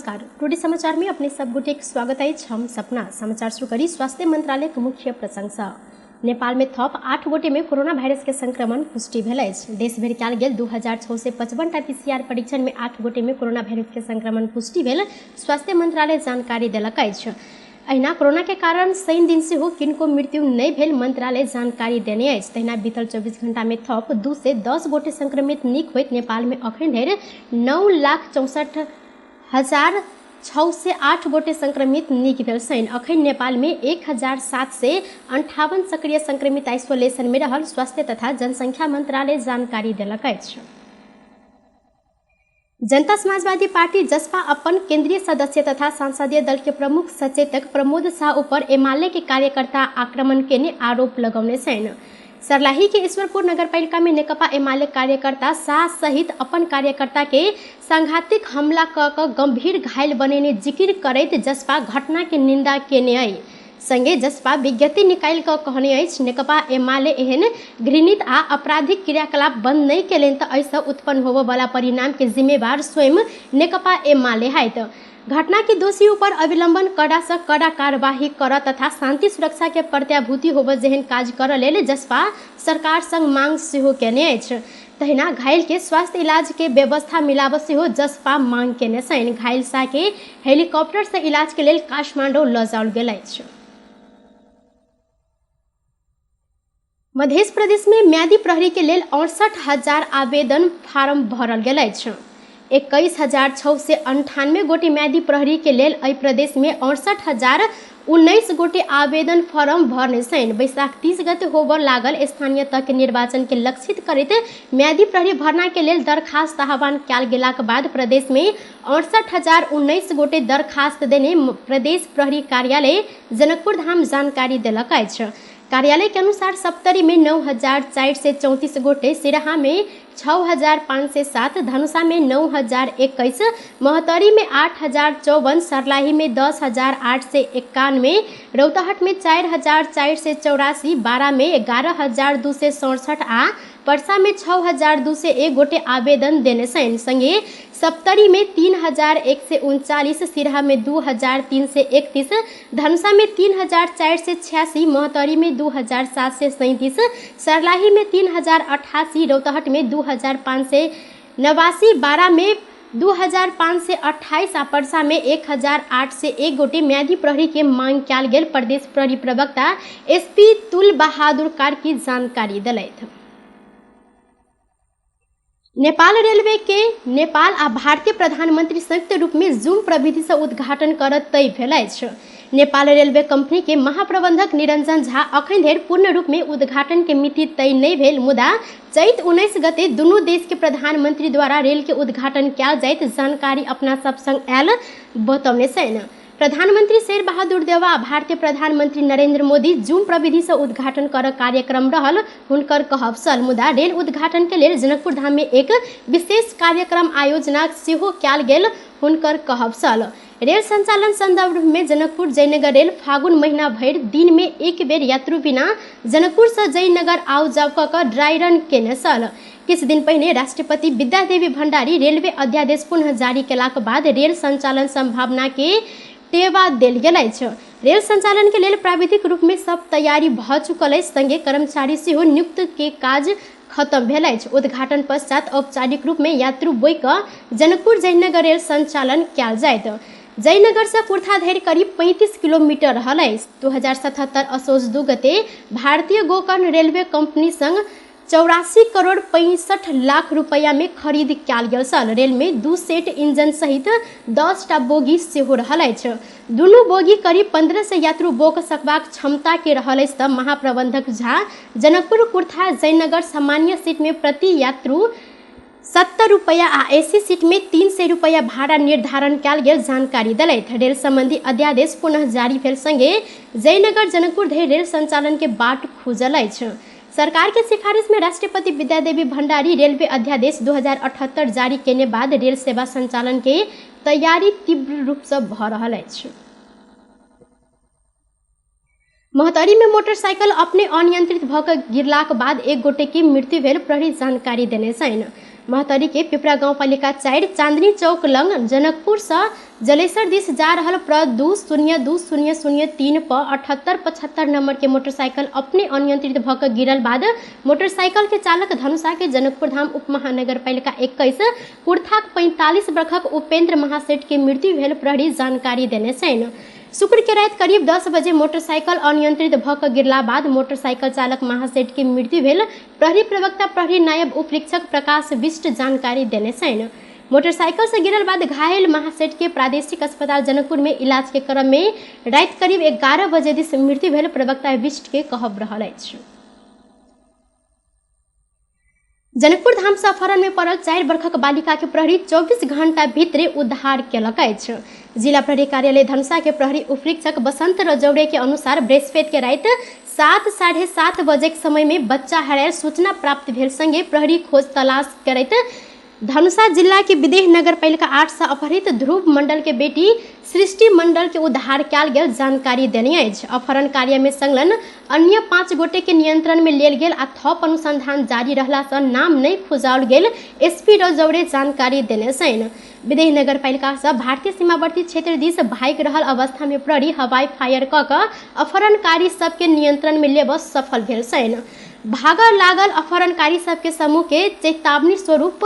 नमस्कार, टुडे समाचार में अपने सब गोटे के स्वागत अछि। हम सपना समाचार शुरू करी स्वास्थ्य मंत्रालय के मुख्य प्रसंग। नेपाल में थप 8 गोटे में कोरोना वायरस के संक्रमण पुष्टि भेल अछि। देश भरि कयल गेल 2655 टा पीसीआर परीक्षण में 8 गोटे में कोरोना वायरस के संक्रमण पुष्टि भेल स्वास्थ्य मंत्रालय जानकारी देलक अछि। अहिना कोरोना के कारण शनि दिन सेहो किनको मृत्यु नहि भेल मंत्रालय जानकारी देने अछि। तहिना बीतल 24 घंटा में थप 210 गोटे संक्रमित नीक होइत नेपाल में अखन धरि 9,64,608 गोटे संक्रमित नीक भेल छनि। अखन नेपाल में 1758 सक्रिय संक्रमित आइसोलेशन में रहल स्वास्थ्य तथा जनसंख्या मंत्रालय जानकारी देलक अछि। जनता समाजवादी पार्टी जसपा अपन केंद्रीय सदस्य तथा संसदीय दल के प्रमुख सचेतक प्रमोद शाह ऊपर एमाले के कार्यकर्ता आक्रमण केने आरोप लगौने छनि। सर्लाही के ईश्वरपुर नगरपालिका में नेकपा एमाले कार्यकर्ता शाह सहित अपन कार्यकर्ता के सांघातिक हमला क क गंभीर घायल बनेने जिकिर करैत जसपा घटना के निंदा केने अछि। संगे जसपा विज्ञप्ति निकालि कऽ कहने अछि, नेकपा एमाले एहन घृणित आ आपराधिक क्रियाकलाप बंद नहि केलनि तऽ एहिसँ उत्पन्न होबयवला परिणाम के जिम्मेवार स्वयं नेकपा एमाले हैत। घटना के दोषी ऊपर अविलंबन कड़ा से कड़ा कार्यवाही कर तथा शांति सुरक्षा के प्रत्याभूति होबय जेहन काज करऽ लेल जसपा सरकार संग मांग सेहो केने अछि। तहिना घायल के स्वास्थ्य इलाज के व्यवस्था मिलाबऽ सेहो जसपा मांग केने छनि। घायल शाह के हेलीकॉप्टर से इलाज के लेल काठमांडू लऽ जाओल गेल अछि। मध्य प्रदेश में म्यादी प्रहरी के लेल 68,000 आवेदन फारम भरल गेल अछि। 21,698 गोटे म्यादी प्रहरी के लेल एहि प्रदेश में 68,019 गोटे आवेदन फारम भरने छनि। बैसाख 30 गते होबय लागल स्थानीय तह के निर्वाचन के लक्षित करैत म्यादी प्रहरी भर्ना के लेल दरखास्त आह्वान कयल गेलाक बाद प्रदेश में 68,019 गोटे दरखास्त देने प्रदेश प्रहरी कार्यालय जनकपुर धाम जानकारी देलक अछि। कार्यालय के अनुसार सप्तरी में 9,434 गोटे, सिराहा में 6,507, धनुषा में 9,021, महोत्तरी में 8,054, सर्लाही में 10,891, रौतहट में 4,484, बारा में 11,267 आ पर्सा में 6,201 गोटे आवेदन देने छनि। संगे सप्तरी में 3,139, सिराहा में 2,331, धनुषा में 3,486, महोत्तरी में 2,737, सर्लाही में 3,088, रौतहट में 2,589, बारा में 2,528 आ पर्सा में 1,801 गोटे म्यादी प्रहरी के मांग कयल गेल प्रदेश प्रहरी प्रवक्ता एसपी तुल बहादुर कार्की जानकारी देलथि। नेपाल रेलवे के नेपाल आ भारतीय प्रधानमंत्री संयुक्त रूप में जूम प्रविधि से उद्घाटन करत तय भेल अछि। नेपाल रेलवे कंपनी के महाप्रबंधक निरंजन झा अखन धरि पूर्ण रूप में उद्घाटन के मिति तय नहि भेल, मुदा चैत 19 गते दुनू देश के प्रधानमंत्री द्वारा रेल के उद्घाटन कयल जाइत जानकारी अपना सब संग आयल बतौने छनि। प्रधानमंत्री शेर बहादुर देउवा भारतीय प्रधानमंत्री नरेंद्र मोदी जूम प्रविधि से उद्घाटन कर कार्यक्रम रहल हुनकर कहब छल, मुदा रेल उद्घाटन के लेल जनकपुर धाम में एक विशेष कार्यक्रम आयोजना सेहो कयल गेल हुनकर कहब छल। रेल संचालन संदर्भ में जनकपुर जयनगर रेल फागुन महीना भरि दिन में एक बेर यात्रु बिना जनकपुर से जयनगर आउ जाउ कऽ ड्राई रन केने छल। किछु दिन पहिने राष्ट्रपति विद्यादेवी भण्डारी रेलवे अध्यादेश पुनः जारी केलाक बाद रेल संचालन संभावना के टेवा देल गेल अछि। रेल संचालन के लेल प्राविधिक रूप में सब तैयारी भऽ चुकल अछि, संगे कर्मचारी सेहो नियुक्त के काज खत्म भेल अछि। उद्घाटन पश्चात औपचारिक रूप में यात्रु बोइ कऽ जनकपुर जयनगर रेल संचालन कयल जायत। जयनगर से कुर्था धरि करीब 35 किलोमीटर रहल अछि। 2077 असोज 2 गते भारतीय गोकर्ण रेलवे कंपनी संग 84 करोड़ 65 लाख रुपया में खरीद कयल गेल छल। रेल में 2 सेट इंजन सहित 10 टा बोगी सेहो रहल अछि। दुनू बोगी करीब 1500 यात्रु बोक सकबाक क्षमता के रहल अछि। तऽ महाप्रबंधक झा जनकपुर कुर्था जयनगर सामान्य सीट में प्रति यात्रु 70 रुपया आ एसी सीट में 300 रुपया भाड़ा निर्धारण कयल गेल जानकारी देलथि। रेल संबंधी अध्यादेश पुनः जारी भेल संगे जयनगर जनकपुर धरि रेल संचालन के बाट खुजल अछि। सरकार के सिफारिश में राष्ट्रपति विद्यादेवी भण्डारी रेलवे अध्यादेश 2078 जारी केने बाद रेल सेवा संचालन के तैयारी तीव्र रूप से भऽ रहल अछि। महोत्तरी में मोटरसाइकिल अपने अनियंत्रित भऽ कऽ गिरलाक बाद एक गोटे के मृत्यु भेल प्रहरी जानकारी देने छनि। महोत्तरी के पिपरा गाउँपालिका 4 चांदनी चौक लंग जनकपुर से जलेसर दिस जा रहल प्र 202003 पर 7875 नंबर के मोटरसाइकिल अपने अनियंत्रित भऽ कऽ गिरल बाद मोटरसाइकिल के चालक धनुषा के जनकपुर धाम उप महानगरपालिका 21 कुर्थाक 45 वर्षक उपेंद्र महासेठ के मृत्यु भेल प्रहरी जानकारी देने छनि। शुक्र के रात करीब 10 बजे मोटरसाइकिल अनियंत्रित भऽ कऽ गिरला बाद मोटरसाइकिल चालक महासेठ के मृत्यु भेल प्रहरी प्रवक्ता प्रहरी नायब उपरीक्षक प्रकाश बिष्ट जानकारी देने छनि। मोटरसाइकिल से गिरल बाद घायल महासेठ के प्रादेशिक अस्पताल जनकपुर में इलाज के क्रम में रात करीब 11 बजे दिस मृत्यु भेल प्रवक्ता बिष्ट के कहब रहल अछि। जनकपुर धाम से अपहरण में पड़ल 4 वर्षक बालिका के प्रहरी 24 घंटा भीतरे उद्धार केलक अछि। जिला प्रहरी कार्यालय धनुषा के प्रहरी उपरीक्षक बसंत रजौड़े के अनुसार बृहस्पति के रात 7, 7:30 बजे के समय में बच्चा हरायल सूचना प्राप्त भेल संगे प्रहरी खोज तलाश करैत धनुषा जिला के विदेह नगरपालिका 8 से अपहृत ध्रुव मंडल के बेटी सृष्टि मंडल के उद्धार कयल गेल जानकारी देने अछि। अपहरण कार्य में संलग्न अन्य 5 गोटे के नियंत्रण में लेल गेल आ थप अनुसंधान जारी रहला से नाम नहीं खुजाओल गेल एसपी रजौड़े जानकारी देने छनि। विदेह नगरपालिका से भारतीय सीमावर्ती क्षेत्र दिस भागि रहल अवस्था में प्रहरी हवाई फायर कऽ कऽ अपहरणकारी सबके नियंत्रण में लेबऽ सफल भेल छनि। भागऽ लागल अपहरणकारी सबके समूह के चेतावनी स्वरूप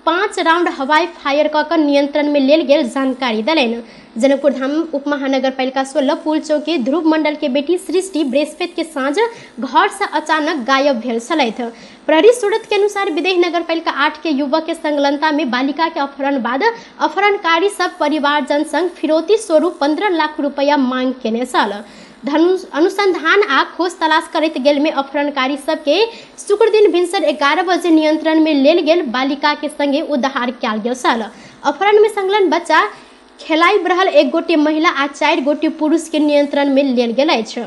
5 राउंड हवाई फायर कऽ कऽ नियंत्रण में लेल गेल जानकारी देलनि। जनकपुर धाम उप महानगरपालिका 16 पुल चौक के ध्रुव मंडल के बेटी सृष्टि बृहस्पति के साँझ घर से अचानक गायब भेल छलथि। प्रहरी सूरत के अनुसार विदेह नगरपालिका 8 के युवक के संलग्नता में बालिका के अपहरण बाद अपहरणकारी सब परिवारजन संग फिरौती स्वरूप 15 लाख रुपया मांग केने छल। अनुसंधान आ खोज तलाश करैत गेल में अपहरणकारी सबके शुक्र दिन भिनसर 11 बजे नियंत्रण में लेल गेल बालिका के संगे उद्धार कयल गेल छल। अपहरण में संलग्न बच्चा खेलाइ रहल 1 गोटे महिला आ 4 गोटे पुरुष के नियंत्रण में लेल गेल अछि।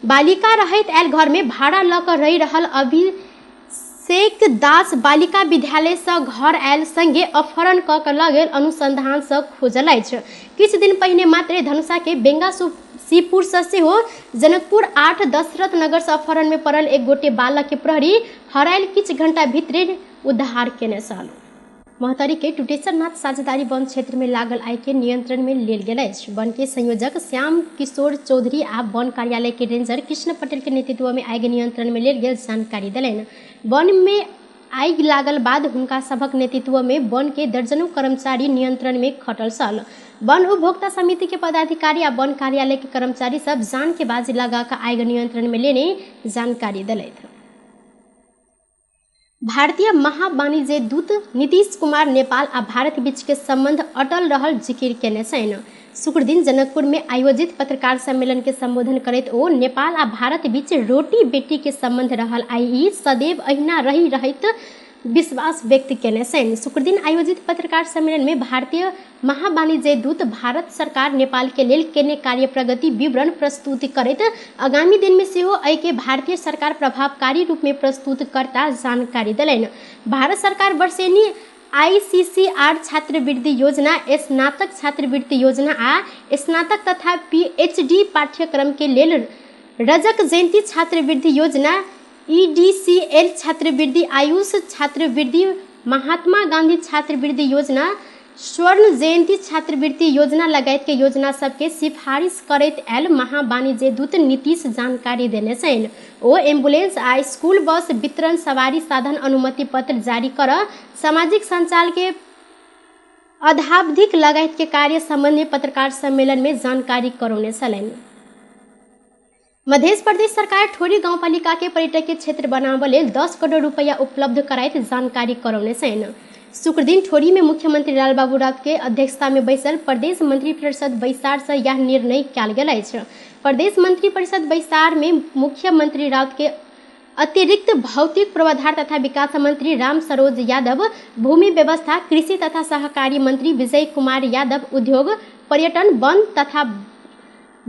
बालिका रहैत आयल घर में भाड़ा लऽ कऽ रहि रहल अभिषेक दास बालिका विद्यालय से घर आयल संगे अपहरण कऽ कऽ लऽ गेल अनुसंधान से खोजल अछि। किछु दिन पहिने मात्र धनुषा के बेंगा सीपुर से सेहो जनकपुर 8 दशरथ नगर से अपहरण में पड़ल 1 गोटे बालक के प्रहरी हरायल किछु घंटा भीतरे उद्धार केने छल। महोत्तरी के टुटेश्वरनाथ साझेदारी वन क्षेत्र में लागल आगि के नियंत्रण में लेल गेल अछि। वन के संयोजक श्याम किशोर चौधरी आ वन कार्यालय के रेंजर कृष्ण पटेल के नेतृत्व में आगि नियंत्रण में लेल गेल जानकारी देलनि। वन में आगि लागल बाद हुनका सभक नेतृत्व में वन के दर्जनों कर्मचारी नियंत्रण में खटल छल। वन उपभोक्ता समिति के पदाधिकारी आ वन कार्यालय के कर्मचारी सब जान के बाजी लगा कऽ आगि नियंत्रण में लेने जानकारी देलथि। भारतीय महावाणिज्य दूत नीतीश कुमार नेपाल आ भारत बीच के संबंध अटल रहल जिकिर केने छनि। शुक्र दिन जनकपुर में आयोजित पत्रकार सम्मेलन के संबोधन करैत ओ नेपाल आ भारत बीच रोटी बेटी के संबंध रहल आ ई सदैव अहिना रही रहैत विश्वास व्यक्त केने छनि। शुक्र दिन आयोजित पत्रकार सम्मेलन में भारतीय महावाणिज्य दूत भारत सरकार नेपाल के लेल केने कार्य प्रगति विवरण प्रस्तुत करैत आगामी दिन में सेहो एहिके भारतीय सरकार प्रभावकारी रूप में प्रस्तुत करता जानकारी देलनि। भारत सरकार वर्षेनी आईसीसीआर छात्रवृत्ति योजना, स्नातक छात्रवृत्ति योजना आ स्नातक तथा पीएचडी पाठ्यक्रम के लेल रजक जयंती छात्रवृत्ति योजना, ईडीसीएल छात्रवृत्ति, आयुष छात्रवृत्ति, महात्मा गांधी छात्रवृत्ति योजना, स्वर्ण जयंती छात्रवृत्ति योजना लगायत के योजना सबके सिफारिश करैत आयल महावाणिज्य दूत नीतीश जानकारी देने छनि। ओ एम्बुलेंस आ स्कूल बस वितरण, सवारी साधन अनुमति पत्र जारी कर, सामाजिक संचार के अधावधिक लगायत के कार्य संबंध में पत्रकार सम्मेलन में जानकारी करौने छलनि। मध्य प्रदेश सरकार ठोरी गाउँपालिका के पर्यटकीय क्षेत्र बनाबऽ लेल 10 करोड़ रुपया उपलब्ध कराइत जानकारी करौने छनि। शुक्र दिन ठोरी में मुख्यमंत्री लालबाबू राउत के अध्यक्षता में बैसल प्रदेश मंत्री परिषद बैसार से यह निर्णय कयल गेल अछि। प्रदेश मंत्री परिषद बैसार में मुख्यमंत्री राउत के अतिरिक्त भौतिक पूर्वाधार तथा विकास मंत्री राम सरोज यादव, भूमि व्यवस्था, कृषि तथा सहकारी मंत्री विजय कुमार यादव, उद्योग, पर्यटन, वन तथा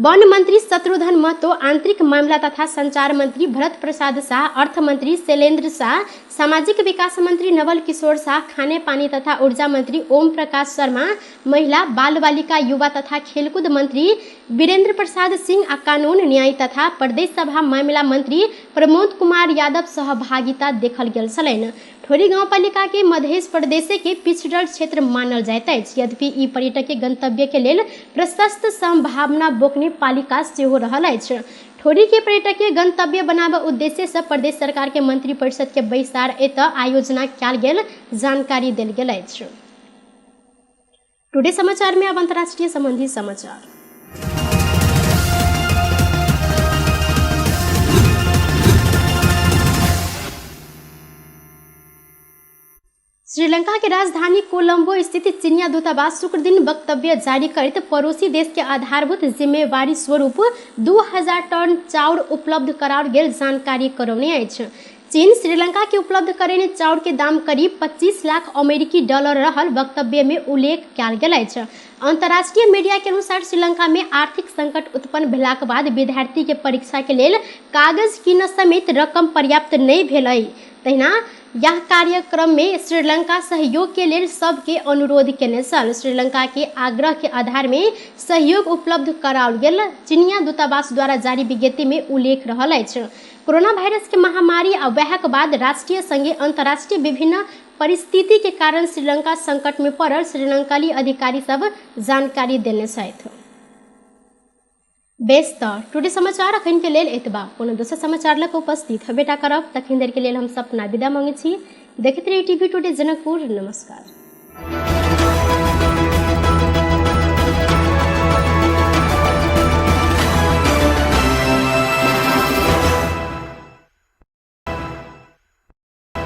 वन मंत्री शत्रुघ्न महतो, आंतरिक मामिला तथा संचार मंत्री भरत प्रसाद शाह, अर्थ मंत्री शैलेंद्र शाह, सामाजिक विकास मंत्री नवल किशोर शाह, खाने पानी तथा ऊर्जा मंत्री ओम प्रकाश शर्मा, महिला बाल बालिका युवा तथा खेलकूद मंत्री वीरेंद्र प्रसाद सिंह आ कानून न्याय तथा प्रदेश सभा मामिला मंत्री प्रमोद कुमार यादव सहभागिता देखल गेल छलनि। ठोरी गाउँपालिका के मध्य प्रदेश के पिछड़ल क्षेत्र मानल जाइत अछि। यद्यपि ई पर्यटकीय गंतव्य के लेल प्रशस्त संभावना बोकने पालिका सेहो रहल अछि। ठोरी के पर्यटकीय गंतव्य बनाबऽ उद्देश्य से प्रदेश सरकार के मंत्री परिषद के बैसार एतऽ आयोजना कयल गेल जानकारी देल गेल अछि। टुडे समाचार में अब अंतर्राष्ट्रीय संबंधी समाचार। श्रीलंका के राजधानी कोलंबो स्थित चीनिया दूतावास शुक्र दिन वक्तव्य जारी करैत पड़ोसी देश के आधारभूत जिम्मेवारी स्वरूप 2000 टन चाउर उपलब्ध कराओल गेल जानकारी करौने अछि। चीन श्रीलंका के उपलब्ध करेने चाउर के दाम करीब 25 लाख अमेरिकी डॉलर रहल वक्तव्य में उल्लेख कयल गेल अछि। अंतर्राष्ट्रीय मीडिया के अनुसार श्रीलंका में आर्थिक संकट उत्पन्न भेलाक बाद विद्यार्थी के परीक्षा के लेल कागज कीनऽ समेत रकम पर्याप्त नहि भेल। तहिना यह कार्यक्रम में श्रीलंका सहयोग के लेल सबके अनुरोध केने छल। श्रीलंका के आग्रह के आधार में सहयोग उपलब्ध कराओल गेल चीनिया दूतावास द्वारा जारी विज्ञप्ति में उल्लेख रहल अछि। कोरोना वायरस के महामारी आ वएहक बाद राष्ट्रीय संगे अंतर्राष्ट्रीय विभिन्न परिस्थिति के कारण श्रीलंका संकट में पड़ल श्रीलंकाली अधिकारी सब जानकारी देने छथि। बेस तऽ टुडे समाचार अखन के लेल एतबा। कोनो दोसर समाचार लऽ कऽ उपस्थित हेबेटा करब, तखन देर के लेल हम सपना विदा मांगै छी। देखैत रही टीवी टुडे जनकपुर। नमस्कार।